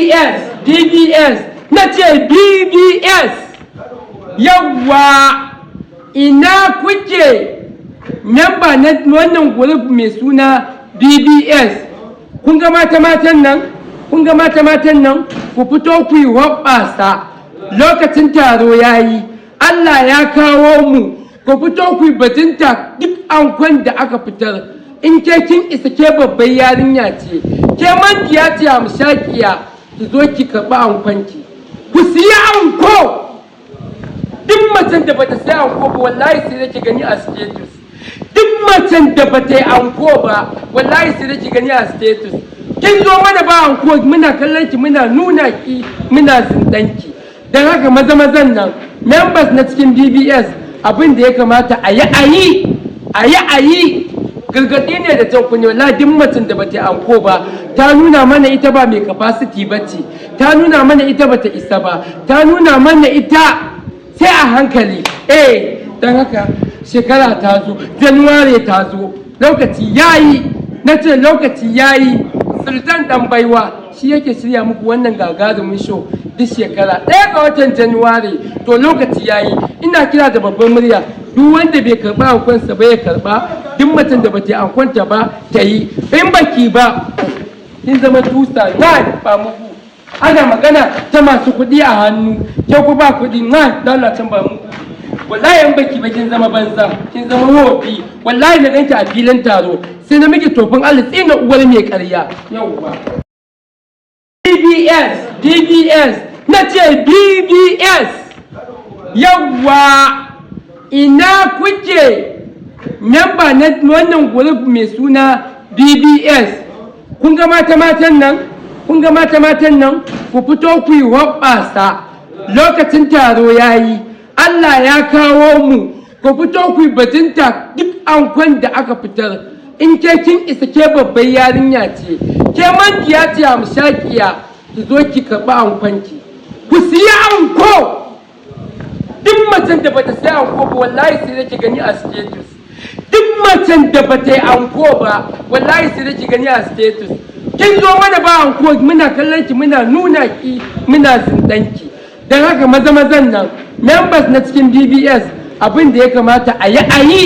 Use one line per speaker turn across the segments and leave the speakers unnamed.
BBS, BBS, na ce BBS. Yawwa, ina kuke, member na wannan group mai suna BBS? Kun ga mata matan nan? Kun ga mata matan nan? Ku fito ku yi hoɓɓasa, lokacin taro ya yi. Allah ya kawo mu, ku fito ku yi bajinta. Duk ankon da aka fitar, in ke kin isa, ke babbar yarinya ce, ke mantiya ce, hamshakiya, ki zo ki karɓi ankonki. Ku siya anko. Duk macen da bata sai anko ba, wallahi sai ki gani a status. Duk macen da bata yi anko ba, wallahi sai ki gani a status. Kin zo mana ba anko, muna kallon ki, muna nuna ki, muna zindanki. Don haka maza mazan nan, members na cikin BBS, abin da ya kamata a yi, a yi, a yi, a yi. Gargaɗi ne da jan kunne. Wallahi duk macen da bata yi anko ba, ta nuna mana ita ba mai capacity ba ce, ta nuna mana ita bata isa ba, ta nuna mana ita sai a hankali. Eh, don haka shekara ta zo, January ta zo, lokaci yayi. Na ce lokaci yayi. Sultan Dan Baiwa shi yake shirya muku wannan gagarumin show duk shekara 1 ga watan January. To lokaci yayi. Ina kira da babban murya, duk wanda bai karba ankonsa ba ya karba. Duk macen da bata yi ankonta ba ta yi. In baki ba, kin zama tusa na ba muku. Ana magana ta masu kuɗi a hannu, ke ku ba kuɗi na lalacin ba muku. Wallahi in baki ba, kin zama banza, kin zama wofi. Wallahi na ganki a filin taro, sai na miki tofin Allah tsina uwar mai ƙarya. Yauwa, BBS, BBS, na ce BBS. Yawwa, ina kuke, member na wannan group mai suna BBS? Kun ga mata matan nan? Kun ga mata matan nan? Ku fito ku yi hoɓɓasa, lokacin taro ya yi. Allah ya kawo mu, ku fito ku yi bajinta. Duk ankon da aka fitar, in ke kin isa, ke babbar yarinya ce, ke mantiya ce, hamshakiya, ki zo ki karɓi ankonki. Ku siya anko. Duk macen da bata sai anko ba, wallahi sai ki gani a status. Duk macen da bata yi anko ba, wallahi sai ki gani a status. Kin zo mana ba anko, muna kallon ki, muna nuna ki, muna zindanki. Don haka maza mazan nan, members na cikin BBS, abin da ya kamata a yi, a yi,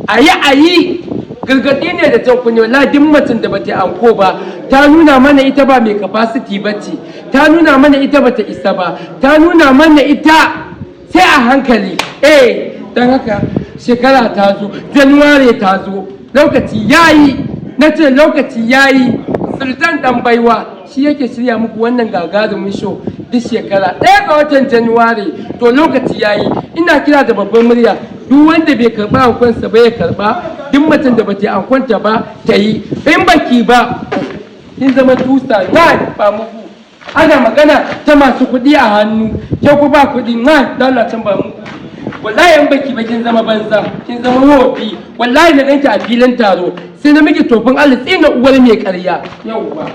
a yi, a yi. Gargaɗi ne da jan kunne. Wallahi duk macen da bata yi anko ba, ta nuna mana ita ba mai capacity ba ce, ta nuna mana ita bata isa ba, ta nuna mana ita sai a hankali. Eh, don haka shekara ta zo, January ta zo, lokaci yayi. Na ce lokaci yayi. Sultan Dan Baiwa shi yake shirya muku wannan gagarumin show duk shekara 1 ga watan January. To lokaci yayi. Ina kira da babban murya, duk wanda bai karba ankonsa ba ya karba. Duk macen da bata yi ankonta ba ta yi. In baki ba, kin zama tusa na ba muku. Ana magana ta masu kuɗi a hannu, ke ku ba kuɗi na lalacin ba muku. Wallahi in baki ba, kin zama banza, kin zama wofi. Wallahi na ganki a filin taro, sai na miki tofin Allah tsina uwar mai ƙarya. Yauwa.